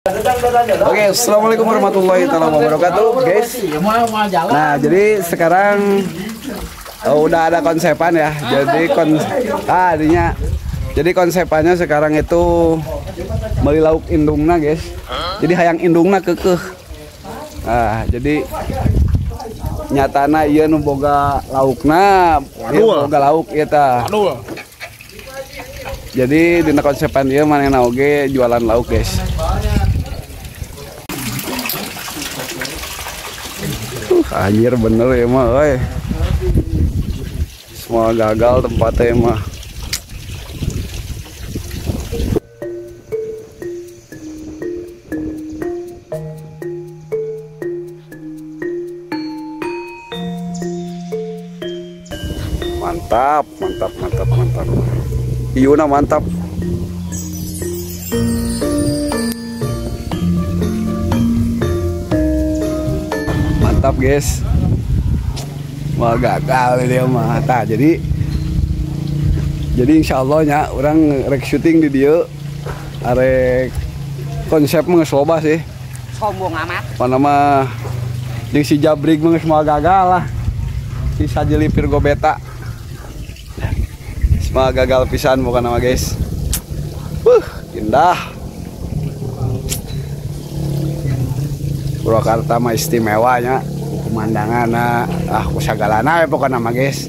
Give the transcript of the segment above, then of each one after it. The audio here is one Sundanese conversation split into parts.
Oke, assalamualaikum warahmatullahi wabarakatuh, guys. Nah, jadi sekarang udah ada konsepan ya. Jadi jadi konsepannya sekarang itu beli lauk indungna, guys. Jadi hayang indungna kekeh. Nah, jadi nyatana ieu nu boga laukna, ieu boga lauk ieu tah. Jadi dina konsepan ieu manehna oge jualan lauk, guys. Anjir bener ya mah, euy. Semua gagal tempatnya mah. Mantap, mantap, mantap, mantap. Iuna mantap. Mantap, guys. Wah, gagal dia mah. Tah, jadi insya Allah nya orang rek syuting di dieu arek konsep mah geus loba sih. Sombong amat. Mana mah jeung si Jabrik mah geus moal gagal lah. Si Sajeli Virgo Beta. Semua gagal pisan bukan nama, guys. Indah. Purwakarta mah istimewanya pemandangan, ah kusagalana ya pokoknya mah, guys.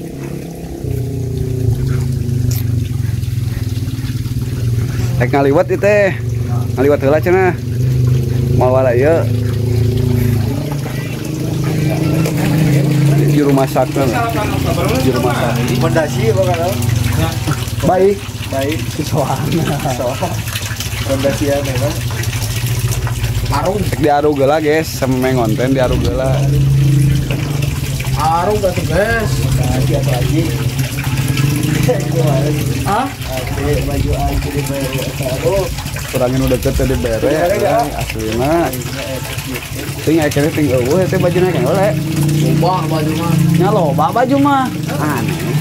Rek ngaliwat ieu teh. Ngaliwat heula cenah. Mawa ieu. Juru masakna. Juru masak. Pondasi pokoknya. Baik, baik soalna. Pondasi ya memang. Arung di arug geula, guys, sampe ngonten di arug geula. Arug atuh, guys. Lagi lagi. Hah? Baju anjir dibere. Kurangin udah deket tadi bere, aslina. Ting akhirnya ting eueuh teh bajuna kan oleh. Loba baju mah. Nya loba baju mah. Aneh.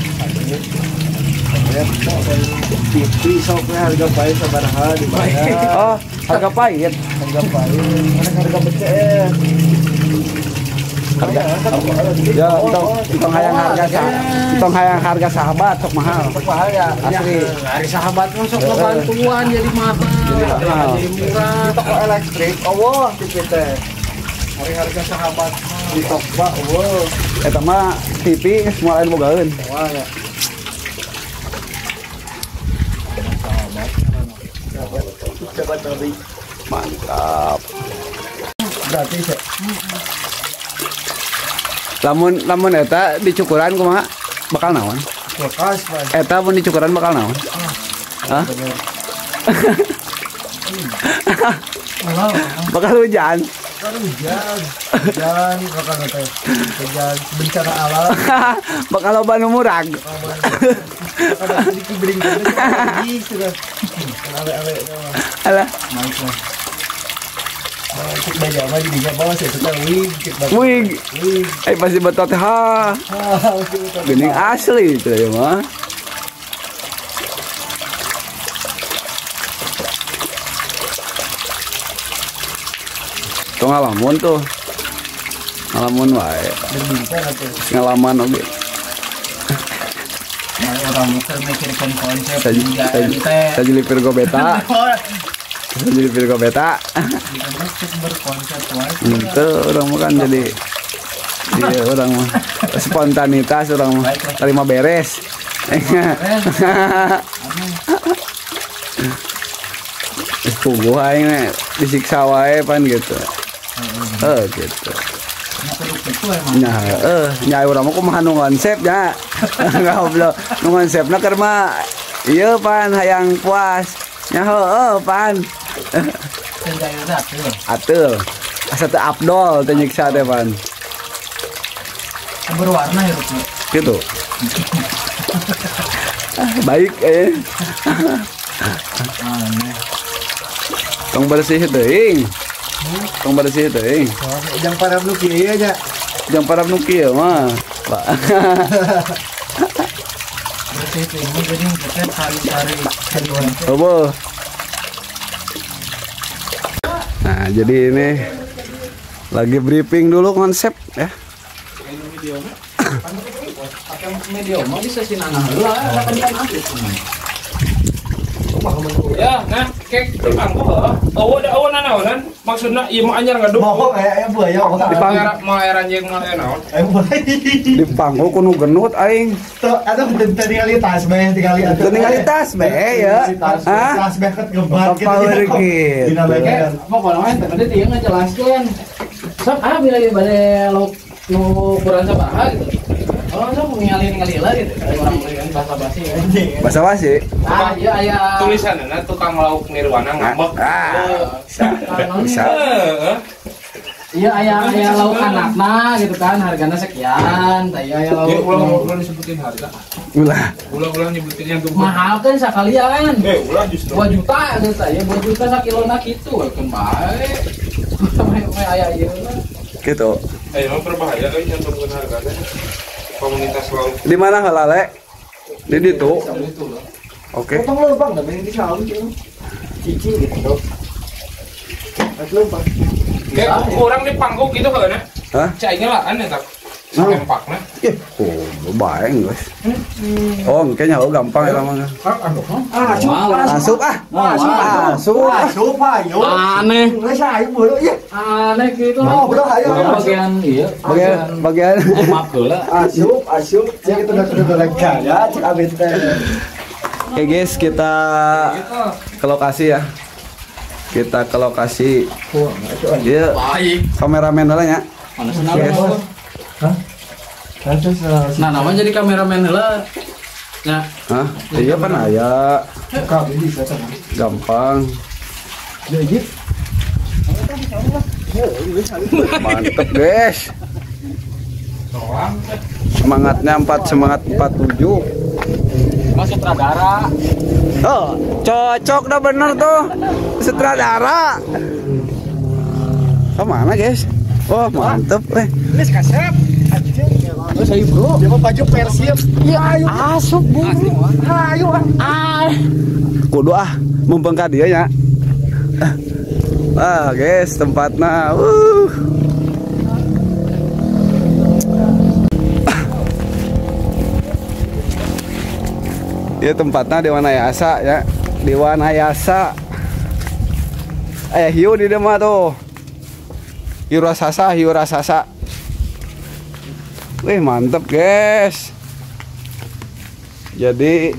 TV sok harga pahit sabaraha di mana? Oh, harga pahit. Harga pahit. Mana harga becek? Harga. Ya, tong hayang harga tong hayang harga sahabat sok mahal. Sok mahal ya. Asli. Hari sahabat mah sok bantuan jadi mahal. Jadi murah. Di toko elektrik eueuh TV teh. Hari harga sahabat di toko eueuh. Eta mah TV semua lain bogaeun. Wah ya. Mantap. Gratis ya. Lamun eta dicukuran kumaha? Bakal naon? Kulkas, Pak. Eta mun dicukuran bakal naon? Hah? Bakal hujan. Bakal hujan. Hujan bakal teh. Hujan bencana alam. Bakal loba nu murag. Bakal dikibring lagi sudah. Ale-ale. Alah. Cek baju mah jadinya bawa saya suka wig, wig. Eh pasti betot ha. Geuning asli itu ya mah. Tuh ngalamun tuh. Ngalamun wae. Ngalaman oge. Orang muter mikirkan konsep Sajeli Virgo Beta. Sajeli Virgo Beta. Itu orang mah kan jadi iya orang mah spontanitas orang mah terima beres. Puguh aing disiksa wae pan gitu. Gitu. Nah, nya urang mah kumaha nu konsep nya. Goblok, nu konsepna keur mah ieu pan hayang puas. Nya heueuh pan. Ateul. Asa teu afdol teh nyiksa teh pan. Berwarna ya gitu. Baik eh. Tong bersih teuing. Tong bersih teuing. Jang parab nu kieu nya. Jang parab nu kieu mah. Pak. Bersih teuing jadi kita sari-sari. Eueuh. Nah, jadi ini lagi briefing dulu konsep ya. Ya, nah, kek pangku heuh. Eueuh da eueuh nanaonan, maksudna ieu mah anyar ngaduk. Moho aya buaya Mau air anjing mah aya naon? Di pangku kudu genut aing. Tuh, atuh tingali tas bae, tingali atuh. Tingali tas bae ya. Tas bae ket gebat gitu. Dina bae. Pokona mah tadi dia ngajelaskeun. Sok ah bila bade lauk nu ukuran sabaraha gitu. Oh, sok ningali-ningali lah gitu. Orang beli bahasa basi. Bahasa basi. Ah, iya aya tulisanna tukang lauk Nirwana ngambek. Ah, bisa. Bisa. Iya aya lauk anakna gitu kan, hargana sekian. Tah iya aya lauk. Ulah disebutin harga. Ulah. Ulah nyebutin yang tuh. Mahal kan sakalian. Ulah justru. 2 juta gitu tah, ya 2 juta sakilona kitu kan bae. Sampai aya ieu lah. Gitu. Emang berbahaya euy nyentuhkeun hargana. Komunitas lauk. Di mana heula le? Di ditu. Oke. Potong lubang da di saung gitu. Cici gitu. Lubang. Kayak kurang di panggung gitu heuna. Hah? Cai ngelaan eta. Sempakna. Ih, oh, bae geus. Oh, kayaknya oh gampang ya mah. Asup ah. Asup. Asup ayo. Aneh. Geus ayo bodoh ieu. Aneh gitu. Oh, bodoh ayo. Bagian ieu. Bagian maaf heula. Asup, asup. Cek itu udah gaya cek abet teh. Oke guys, kita ke lokasi ya. Kita ke lokasi. Iya. Kameramen heula nya. Mana senang. Hah? Nah, namanya jadi kameramen heula. Nah. Hah? Iya kan aya. Gampang. Mantep, guys. Semangatnya 4, semangat 47. Mas sutradara. Oh, cocok dah bener tuh. Sutradara. Kemana, guys? Oh, mantep eh. Ini kasep. Terus ayo bro, dia mau baju Persib. Iya, ayo. Asup, Bu. Ayo ah. Kudu ah, mumpung ka dieu nya. Ah, guys, tempatna. Ya tempatnya di Wanayasa ya. Di Wanayasa. Hiu di depan tuh. Hiu raksasa, hiu raksasa. Wih, mantep guys. Jadi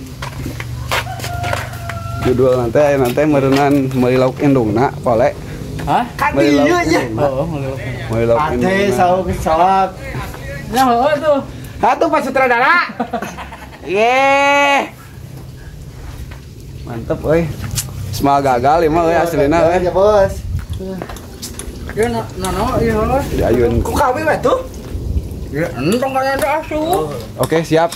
judul nanti meureunan meuli lauk indungna pole. Hah? Meuli lauk indungna. Oh, meuli lauk. Meuli lauk indungna. Ate saung salak. Ya heueuh tuh. Atuh Pak Sutradara. Ye. Mantep euy. Semal gagal ieu mah euy aslina euy. Ya, Bos. Ya nah ieu heueuh. Diayun. Ku kawi we tuh. Ya, entong kaya asup. Oke, siap.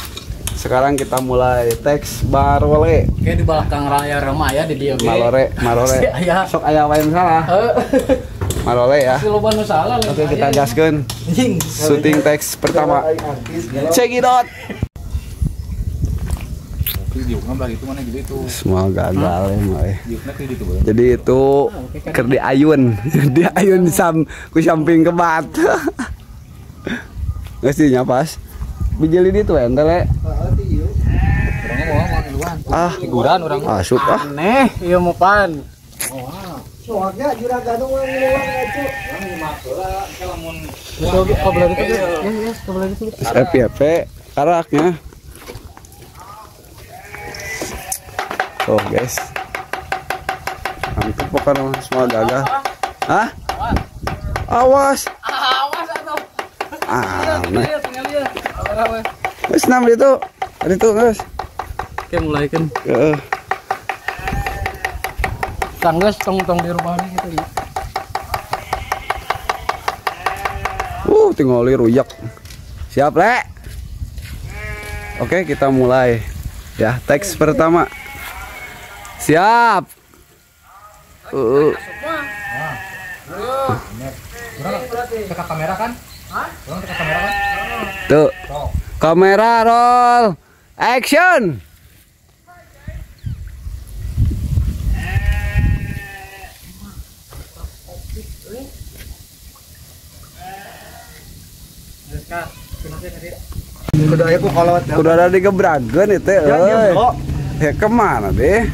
Sekarang kita mulai teks barole. Oke, di belakang raya Rema ya di dieu. Malore, marole. Sok aya wae salah. Marole ya. Loba nu salah. Oke, kita gaskeun. Syuting teks pertama. Cekidot. Semua gagal ya. Jadi itu keur diayun, diayun sam ku samping kebat. Geus dinya pas. Bijeli ditu ente le. Ah, figuran urang. Asup ah. Aneh ieu mah pan. Soalnya juragan urang ngeluang atuh. FYP karaknya. Oh guys, mantep pokoknya semua gagal. Hah? Awas. Awas atuh. Aneh. Wis nam itu. Itu guys. Oke, mulai kan. Heeh. Tanggas tong-tong di rumah ini gitu ya. Tinggali ruyak. Siap, Le. Oke, kita mulai. Ya, teks pertama. Siap. Teka kamera kan? Hah? Teka kamera kan? Tuh. Kamera roll. Action. Leutik euy. Geus ka, kunaon tadi? Kudu aya ku kolot. Kudu ada digebrageun itu euy. Ya kemana deh?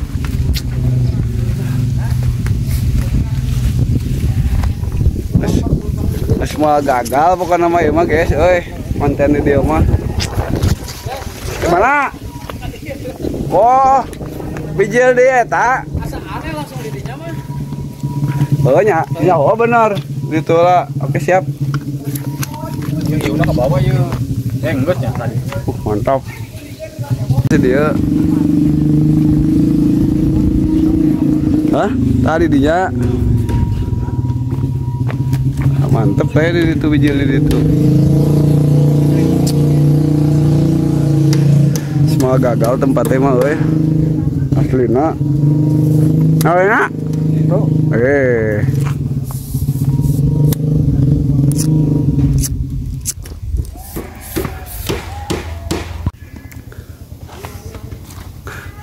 Semua gagal pokoknya mah ieu mah guys euy, konten di dieu mah. Kemana? Oh, bijil dia eta. Asa aneh langsung di dinya mah. Heuh nya, nya oh bener. Ditu lah. Oke siap. Ieu udah ke bawah ieu. Enggeus nya tadi. Mantap. Dia. Hah? Tadi dinya. Mantep teh di ditu bijil di ditu. Semua gagal tempatnya mah euy. Aslina. Aslina. Tuh.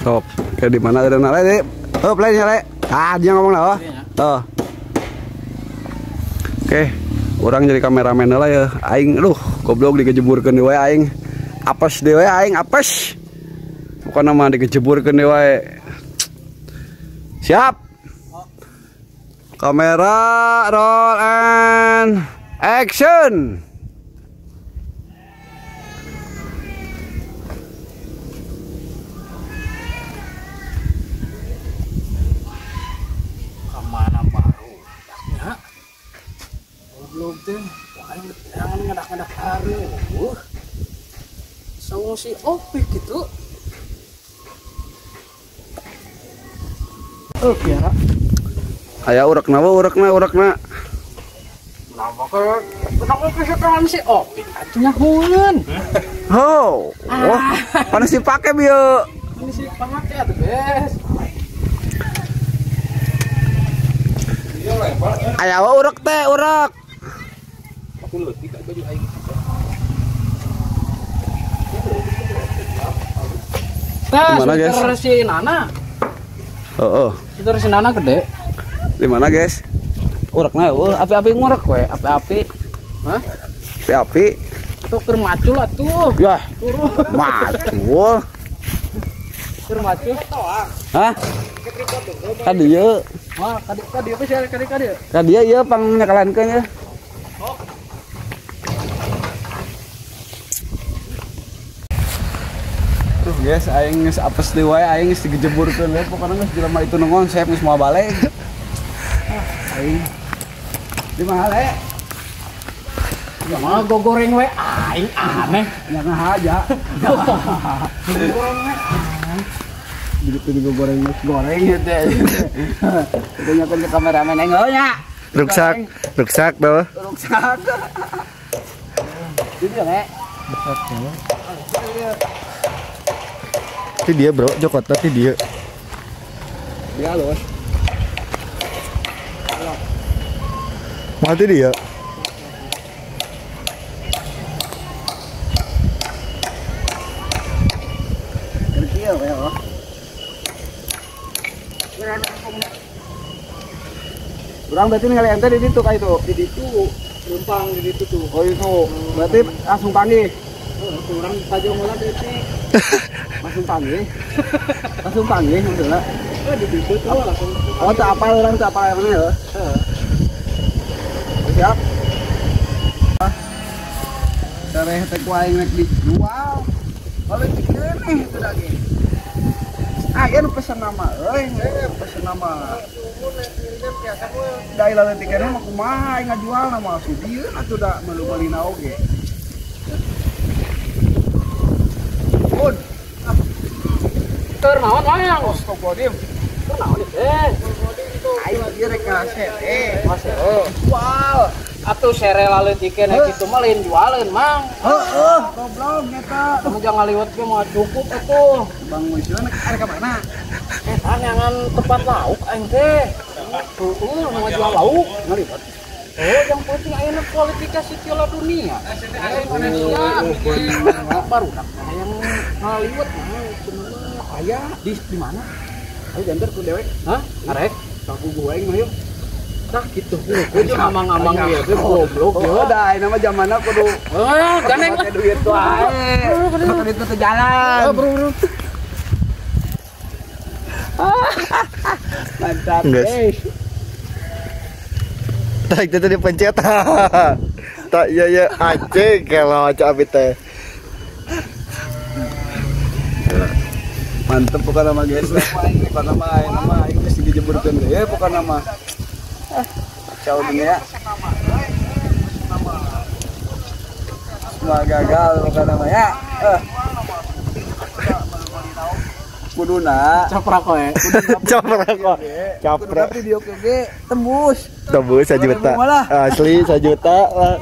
Top. Kayak di mana ada nale deh. Oh, play nyale. Ah, dia ngomong lah, oh. Tuh. Oke, orang jadi kameramen lah ya. Aing, aduh, goblok dikejeburkeun deui wae aing. Apes deui wae aing, apes. Bukan nama dikejeburkeun deui wae. Siap. Kamera roll and action. Kemana baru? Ya. Goblok teh, wah jangan ngadak-ngadak hari. Saung si Opik gitu. Oh, biara. Aya urekna we, urekna. Kenapa ke? Kenapa kesetan si Opik atuh nyahueun. Ho. Wah, panas dipake bieu. Panas dipake atuh, Bes. Aya we urek teh, urek. Aku leutik baju aing. Tah, Dimana, guys? Si Nana. Heeh. Itu si Nana gede. Di mana, guys? Urekna eueuh, api-api ngurek we, api-api. Hah? Api-api. Tuh keur macul atuh. Yah, macul. Keur macul. Hah? Ka dieu. Wah, ka dieu sih, ka dieu. Ka dieu ieu pang nyekelankeun ya. Tuh guys, aing geus apes deui wae, aing geus digejeburkeun we, pokona geus jelema itu nu ngonsep geus moal balik. Aing. Di mana le? Ya mah gogoreng we aing aneh. Ya ngahaja. Gogoreng we. Jadi digoreng goreng gitu. Tunjukkan ke kameramen aing heuh nya. Ruksak, ruksak tuh. Ruksak. Jadi le. Ruksak ya. Ti dia bro, jokot ti dia. Dia halus. Mati dia. Kerja ya. Urang berarti ningali ente di ditu ka itu. Di ditu, lempang di ditu tuh. Oh itu. Berarti langsung panggih. Kurang tajam mula detik. Langsung panggih. Langsung panggih maksudnya. Oh di ditu tuh langsung. Oh tak apa orang tak apa mana ya. Heeh. Siap. Sareh teh ku aing rek dijual. Kalau dikeneh itu daging. Aya nu pesen nama euy, pesen nama. Da ila leutik keneh mah kumaha aing ngajual nama sudieun atuh da meulu-meulina oge. Bun. Keur naon wayang? Astagfirullahaladzim. Keur naon teh? Aing ieu rek ngasere. Ngasere. Jual. Atuh sere laleutik keneh kitu mah lain jualeun, Mang. Heeh, goblok nyata. Kamu jangan ngaliwet ge moal cukup atuh. Bang Wisnu arek ka mana? Eta neangan tempat lauk aing teh. Heeh, ngajual lauk ngaliwet. Oh, yang penting ayeuna kualifikasi Piala Dunia. Indonesia baru hayang ngaliwet mah cenah aya di mana? Ayo jantar ku dewek. Hah? Arek? Kaku gua aing mah yeuh. Tah kitu ku jeung amang-amang ieu teh goblok Oh, dah ayeuna mah zamanna kudu gandeng pakai duit wae. Pakai duit teu jalan. Bro. Mantap, guys. Tah itu tadi pencet. Tak iya ya anjing kalau aca abi teh. Mantep pokokna mah guys. Pokokna mah ayeuna mah aing geus dijeburkeun deui ya pokokna mah. Kacau dunia. Semua gagal pokokna mah ya. Kuduna Caprak we. Caprak kok. Caprak. Video ge tembus. Tembus 1 juta. Asli 1 juta lah.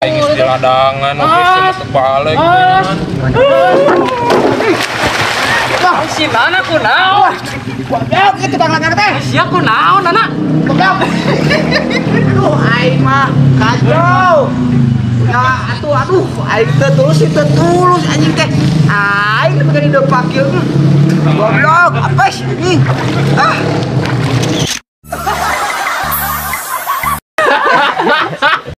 Aing geus di ladangan oge geus balik. Si mana ku naon? Goblok ieu tukang langgar teh. Sia ku naon anak? Goblok. Aduh aing mah kacau. Ya atuh aduh aing teu tulus teu tulus anjing teh. Aing teh bukan hidup pakil. Goblok, apa sih ini? Ah.